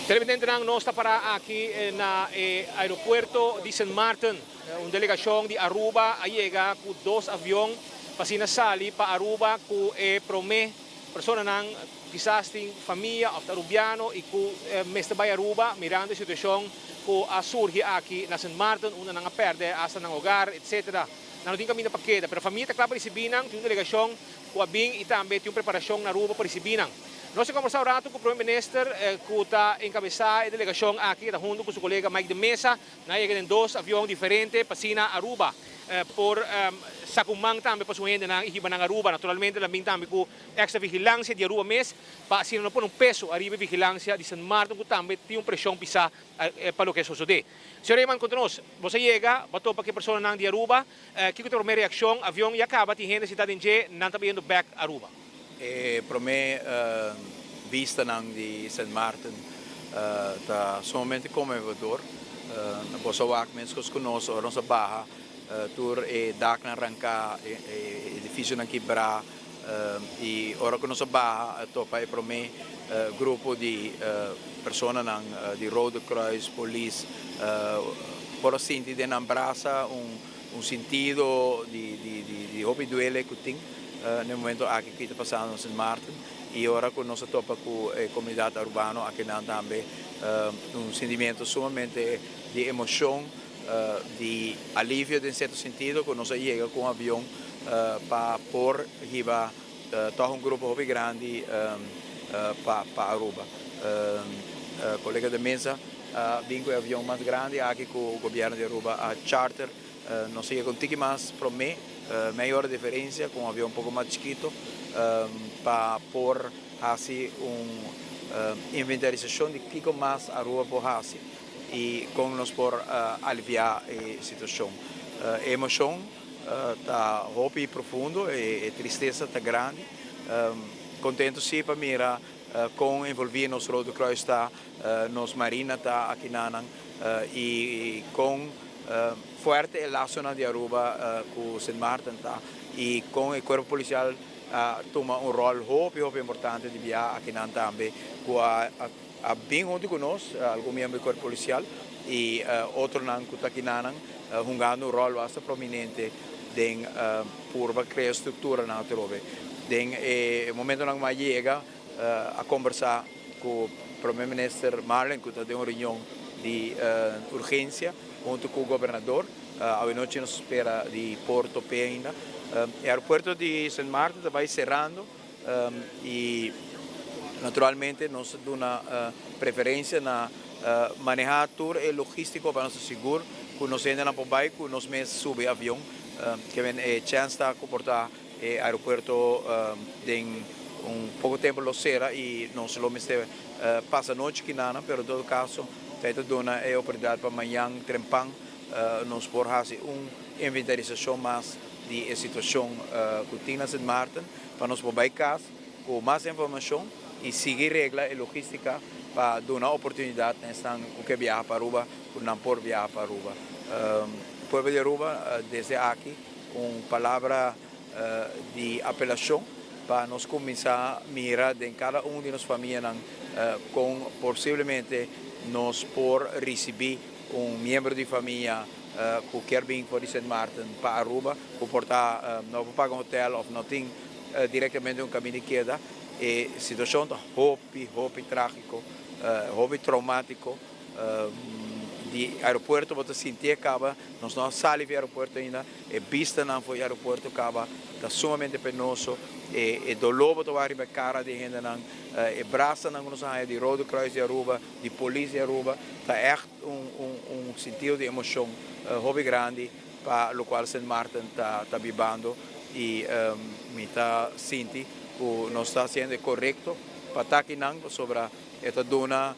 Televidentenan, nos ta para aki na e aeropuerto di Sint Maarten. Un delegacion di Aruba a yega cu dos avion pa asina sali pa Aruba cu e prome personanan kisas tin famia of ta Arubiano y cu mester bay Aruba mirando e situacion cu a surgi aki na Sint Maarten unda nan a perde hasta nan hogar etc. Nan no tin caminda pa keda pero famia ta cla pa ricibi nan. Tin un delegacion cu a bin y tambe tin un preparacion na Aruba pa ricibi nan. Nos a combersa un rato cu Prome Minister cu ta encabesa e delegacion aki, ta hunto cu su colega Mike de Meza. Nan a yega den dos avion diferente pa asina Aruba por saca un man tambe pa su hendenan y hiba nan Aruba. Naturalmente nan bin tambe cu extra vigilancia di Aruba mes pa asina no pone un peso ariba e vigilancia di Sint Maarten cu tambe tin un presion pisa pa loke a sosode. Señor Eman conta nos, bo a yega, bo a topa cu e personanan di Aruba, kico ta e prome reaccion? Avion ya caba, tin hende sinta den dje, nan ta bayendo bek Aruba. E prome bistanan di Sint Maarten ta sumamente konmovedor. Bo sa wak meskos ku nos ora nos a baha tur e daknan ranká, e edifisionan kibrá i ora ku nos a baha a topa e prome grupo di personanan di Rode Kruis, polis por a sinti den nan brasa un sintido di hopi duele ku tin na e momento aki ki ta pasando na Sint Maarten y ora cu nos a topa cu e comunidad Arubano akinan tambe un sentimiento sumamente di emocion, di alivio den cierto sentido cu nos a yega cu un avion pa por hiba toch un grupo hopi grandi pa Aruba. Colega de Meza a bin cu e avion mas grandi aki cu gobierno di Aruba a charter. Nos a yega un tiki mas prome, mei ora diferencia, cu un avion un poco mas chikito, pa por haci un inventarisacion di kico mas Aruba por haci y con nos por alivia e situacion. E emocion ta hopi profundo, e tristesa ta grandi. Contento si pa mira con envolvi nos Rode Kruis ta, nos Marina ta akinanan y con fuerte e lasonan di Aruba cu Sint Maarten ta y con e cuerpo policial a tuma un rol hopi hopi importante di bia akinan tambe cu a bin hunto cu nos, algun miembro di cuerpo policial y otronan cu ta akinanan hungando un rol basta prominente den purba crea structuranan atrobe. Den e momentonan cu mi a yega a combersa cu Prome Minister Marlin cu ta den un reunion di urgencia hunto cu Gobernador. Awenochi nos spera di por tope ainda. E aeropuerto di Sint Maarten ta bay cerando y naturalmente nos ta duna preferencia na maneha tur e logistico pa nos ta sigur cu nos hendenan por bay cu nos mes subi avion. Ke men e chance ta cu por ta E aeropuerto den un poco tempo lo cera y nos lo mester pasa nochi kinana, pero en todo caso ta e ta duna e oportunidad pa mañan trempan nos por haci un inventarisacion mas di e situacion cu tin na Sint Maarten pa nos por bay cas cu mas informacion y sigui regla e logistica pa duna oportunidad na esnan cu ke biaha pa Aruba cu nan por biaha pa Aruba. Pueblo di Aruba desde aki. Un palabra di apelashon pa nos kuminsá mira den kada un di nos famianan kon posiblemente nos por risibí un miembro di famia ku kier bin for di Sint Maarten pa Aruba, ku por ta no por paga un hotel òf no tin direktamente un kaminda di keda. E situashon ta hopi, hopi trágiko, hopi troumátiko. Di aeropuerto bo ta sinti e kaba, nos no a sali for e aeropuerto ainda, e bistanan for e aeropuerto kaba ta sumamente penoso, e doló bo ta wak riba e kara di e hendenan, e brasanan ku nos a haña di Rode Kruis di Aruba, di polis di Aruba, ta ègt un sentido di emoshon hopi grandi pa lokual Sint Maarten ta bibando i mi ta sinti ku nos ta hasiendo e korekto pa ta akinan pasobra. E ta duna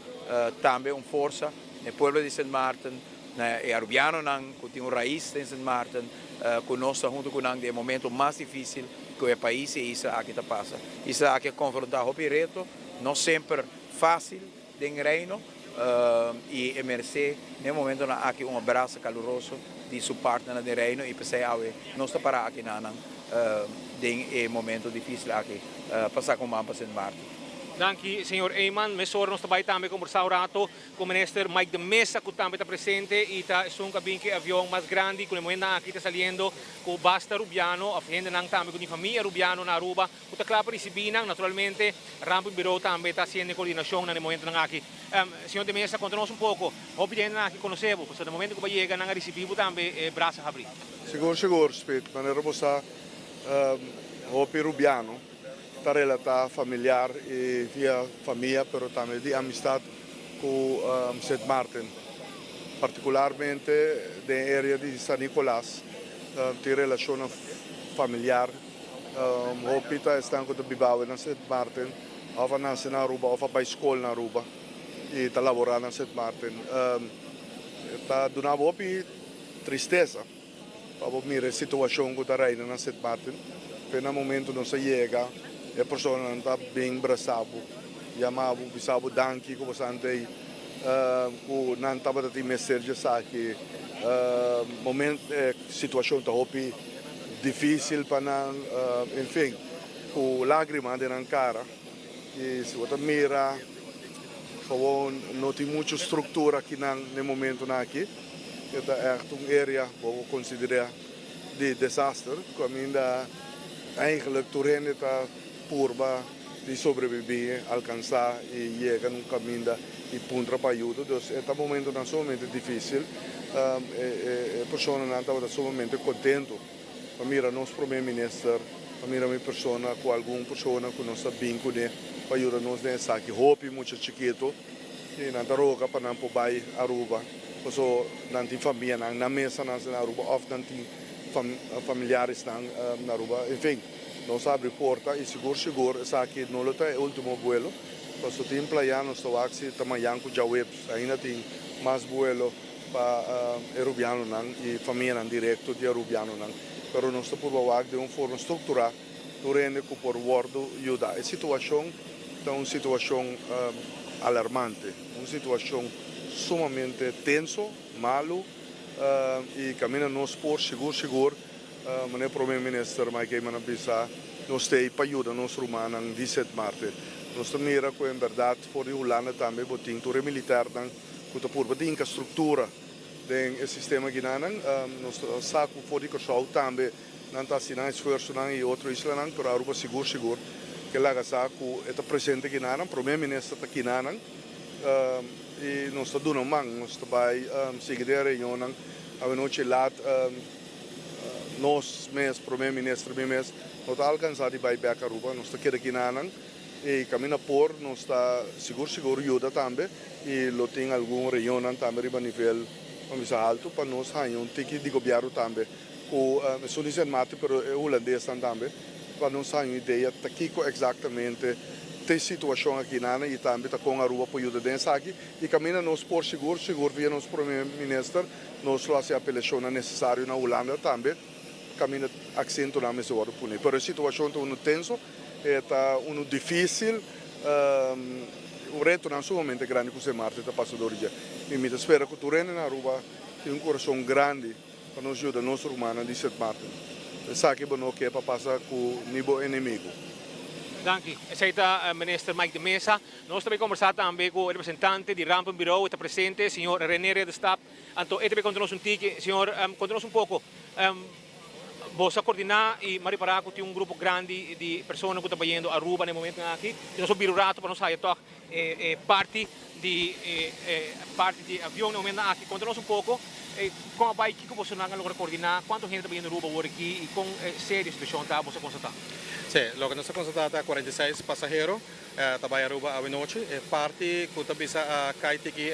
tambe un forsa na e pueblo di Sint Maarten, na e Arubianonan ku tin un rais den Sint Maarten, ku nos ta huntu ku nan den e momento mas difisil ku e pais i e isla aki ta pasa. Isla aki a konfrontá hopi reto, no semper fásil den Reino, i e meresé na e momentonan aki un abraso kaluroso di su partnernan den Reino i p'esei awe nos ta pará aki na nan den e momento difisil aki pa saka un man pa Sint Maarten. Danki, señor Eman. Mesora nos ta bay tambe combersa un rato cu Minister Mike de Meza cu tambe ta presente y ta esun cu a bin cu e avion mas grandi cu na e momentonan aki ta saliendo cu basta Rubiano of hendenan tambe cu tin famia Rubiano na Aruba cu ta cla pa ricibi nan. Naturalmente Rampenbureau tambe ta haciendo e coordinacion na e momentonan aki. Señor de Meza, conta nos un poco, hopi di hendenan aki conoce bo, pasobra na e momento cu bo a yega nan a ricibi bo tambe brasa habri. Sigur sigur, Speed. Manera bo sa, hopi Rubiano ta relatá familiar i via famia pero tambe di amistad ku Sint Maarten. Partikularmente den e area di San Nicolas tin relashonnan familiar. Hopi ta esnan ku ta biba awe na Sint Maarten òf a nase na Aruba òf a bai skol na Aruba i ta laborá na Sint Maarten. Ta duna bo hopi tristesa. Pa bo mira e situashon ku ta reina na Sint Maarten, fe na momentu nos a yega e personanan ta bin brasa bo, yama bo, bisa bo danki ku bo sa ante ei, ku nan tabata tin mester dje esaki. Moment e situashon ta hopi difisil pa nan, enfin ku lagrima den nan kara i si bo ta mira gewoon no tin muchu struktura akinan na e momentunan aki. E ta ègt un area bo por konsiderá di desaster kaminda eigenlijk tur hende ta purba di sobrebibí, alkansá i yega na un kaminda i puntra pa ayuda. Dus e ta momentunan sumamente difísil. E personanan tabata sumamente kontentu pa mira nos prome minister, pa mira mi persona ku algun persona ku nos a bin kuné pa yuda nos den esaki. Hopi mucha chikitu. I nan ta roga pa nan por bai Aruba, paso nan tin famianan, nan mes a nase na Aruba of nan tin familiaresnan na Aruba. Enfin, nos a abri porta i sigur sigur esaki no lo ta e ultimo buelo, paso tin playa nos ta wak si ta mayan ku djaweps ainda tin mas buelo pa e rubianonan i famianan direkto di arubianonan. Pero nos ta purba wak den un forma strukturá. Tur hende ku por wòrdu yuda. E situashon ta un situashon alarmante, un situashon sumamente tenso, malu i kaminda nos por sigur sigur, manera Prome Minister Mike Eman a bisa, nos ta ei pa yuda nos rumannan di Sint Maarten. Nos ta mira ku en bèrdat for di Hulanda tambe bo tin tur e militarnan ku ta purba di hinka struktura den e sistema ginanan. Nos ta sa ku for di Kòrsou tambe. Nan ta hasi nan esfuersonan i otro islanan, pero Aruba sigur sigur ke laga sa ku e ta presente kinanan, Prome Minister ta kinanan i nos ta duna un man. Nos ta bai sigui den e reunionnan awenochi lat. Nos mes, Prome Minister, mi mes, no ta alkansa di bai bek Aruba, nos ta keda kinanan i kaminda por nos ta sigur sigur yuda tambe i lo tin algun reunionnan tambe riba nivel, ban bisa, haltu pa nos haña un tiki di gobièrnu tambe. Ku esun di Sint Maarten pero e hulandesnan tambe pa nos haña un idea ta kiko eksaktamente ta e situashon aki nan i tambe ta kon Aruba por yuda den esaki i kaminda nos por sigur sigur via nos prome minister nos lo hasi apelashonnan nesesario na Hulanda tambe kaminda aksentonan mester wòrdu pone pero e situashon ta unu tenso e ta unu difisil un retonan sumamente grandi ku Sint Maarten ta pasa dor di dje i mi ta spera ku tur hende na Aruba tin un kurason grandi. Pa nos yuda nos rumannan di Sint Maarten. Esaki bo no ke pa pasa ku ni bo enemigu. Danki. Esei ta Minister Mike de Meza. Nos ta bay combersa tambe cu e representante di Rampenbureau. E ta presente, señor Rene Ridderstap. Anto e ta bay conta nos un tiki. Señor, conta nos un poco. Boso a coordina y m'a ripara cu tin un grupo grandi di persona cu ta bayendo Aruba na e momentonan aki. Si nos por bira un rato pa nos haya toch e parti di e parti di avion na momentonan aki. Conta nos un poco con a bay, kico bosonan a logra coordina, cuanto hende ta bayendo Aruba awor aki y con serio e situacion ta, boso a constata? Si, loke nos a constata ta 46 pasahero ta bay Aruba awenochi. E parti cu ta bisa a cay tiki,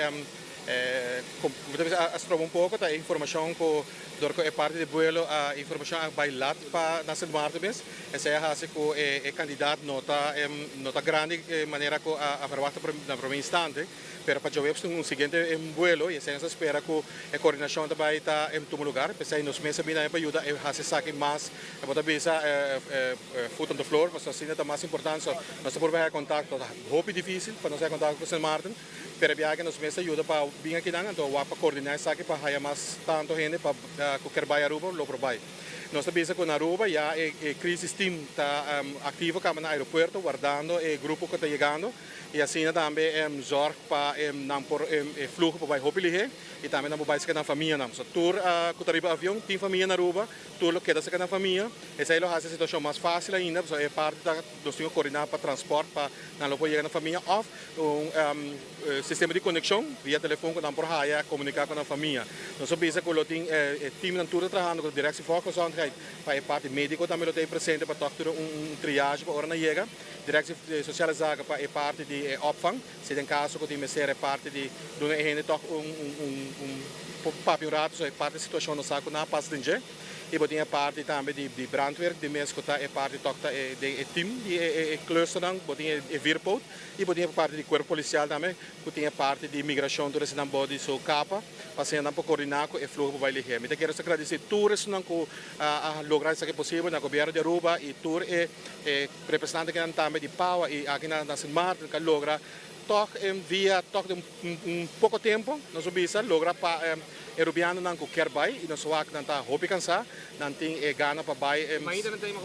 cu ta bisa a stroba un poco ta e informacion cu dor cu e parti di buelo a informacion a bay lat pa na Sint Maarten mes. Esei a hasi ku e kantidat no ta no ta grandi manera ku a verwachta na prome instante, pero pa djaweps tin un siguiente buelo i esei nos ta spera ku e koordinashon ta bai ta tuma lugar. P'esei nos mes a bini pa yuda e hasi esaki mas, bo ta bisa foot on the floor, pasobra asina ta mas importante. So nos ta purba haña kontakto, ta hopi difisil pa nos haña kontakto ku Sint Maarten, pero e biaha nos mes ta yuda pa bin akinan anto wak pa koordiná esaki pa haya mas tantu hende pa ku ker bai Aruba lo por bai. Nos ta bisa ku na Aruba ya e crisis team ta aktivo kaba na aeropuerto wardando e grupo ku ta yegando i asina tambe zorg pa nan por e fluho por bai hopi lihé i tambe nan por bai serka nan famianan. So tur ku ta riba avion tin famia na Aruba, tur lo keda serka nan famia. Esei lo hasi e situashon mas fásil ainda pasobra e parti ta nos tin ku koordiná pa transpòrt pa nan lo por yega na famia òf un sistema di konekshon via telefon ku nan por haya komuniká ku nan famia. Nos a bisa ku lo tin e teamnan tur ta trahando ku Directie Volksgezondheid pa e parti médiko tambe lo ta ei presente pa tòg tur un triage pa ora nan yega. Directie Sociale Zaken pa e parti di e opvang, si den kaso ku tin mester e parti di duna e hende tòg un un papia un ratu so e parti situashon nos sa ku nan a pasa den dje. I bo tin e parti tambe di di brandweer di mes ku ta e parti tòg ta e den e team di e e clusternan bo tin e vierpoot i bo tin e parti di kuerpo polisial tambe ku tin e parti di migrashon tur esnan bou di su kapa pa asina nan por koordiná ku e fluho por bai lihé. Mi ta kere gradisí tur esnan ku a logra esaki posibel na gobièrnu di Aruba i tur e e representantenan tambe di PAWA i aki na Sint Maarten ku a logra tòg via tòg den un poko tempu nos a bisa logra pa e rubianonan ku kier bai i nos wak nan ta hopi kansá, nan tin e gana pa bai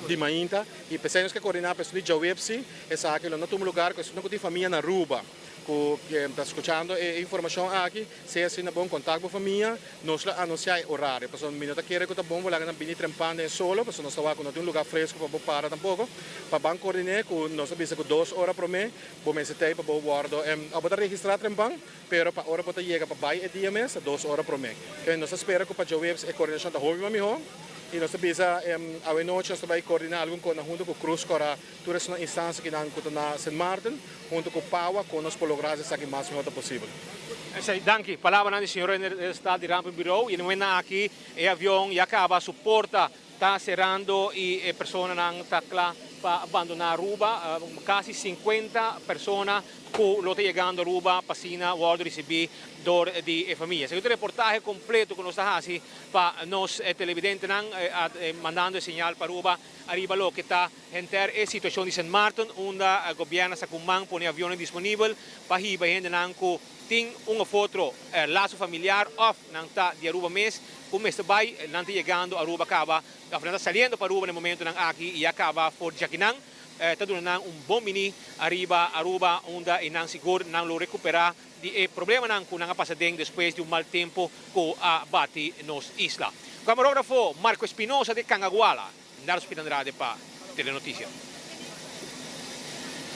di mainta i p'esei nos ke koordiná pa esun di djaweps esaki lo no tuma lugar ku esunnan ku tin famia na Aruba ku ta skuchando e informashon aki sea asina bon kontak bo famia nos lo anunsiá e orario pasobra mi no ta kere ku ta bon bo laga nan bini trempan den e solo pasobra nos ta wak ku no tin un lugar fresku pa bo para tampoko pa ban koordiné ku nos a bisa ku dos ora promé Bo mester ta ei pa bo wordo o bo ta registra trempan, pero pa ora bo ta yega pa bai e dia mes ta dos ora prome. Kende nos ta spera ku pa djaweps e koordinashon ta hopi mas miho i nos ta bisa awe nochi nos ta bai koordiná algun kos huntu ku Cruz Kora, tur esnan instansia kinan ku ta na Sint Maarten huntu ku Pawa kon nos por logra hasi esaki mas miho ta posibel. Esei, danki. Palabranan di señor Rene Staal di Rampenbureau i e momentonan aki e avion ya kaba su porta Ta serando y e personanan ta cla pa bandona Aruba. Casi 50 persona cu lo ta yegando Aruba pa asina wordo ricibi door di e famia. Esaki ta e reportahe completo cu nos ta haci pa nos televidentenan mandando e señal pa Aruba ariba loke ta henter e situacion di Sint Maarten unda gobierno a saca un man pone avionnan disponibel pa hiba e hendenan cu tin un of otro lazo familiar of nan ta di Aruba mes cu mester bay, nan ta yegando Aruba caba of nan ta saliendo pa Aruba na e momentonan aki y ya caba for djakinan ta duna nan un bon bini ariba Aruba unda e nan sigur nan lo recupera di e problemanan cu nan a pasa den despues di un mal tempo cu a bati nos isla. Camarografo Marco Espinosa di Cangaguala, Darcio Pita Andrade pa Telenoticia.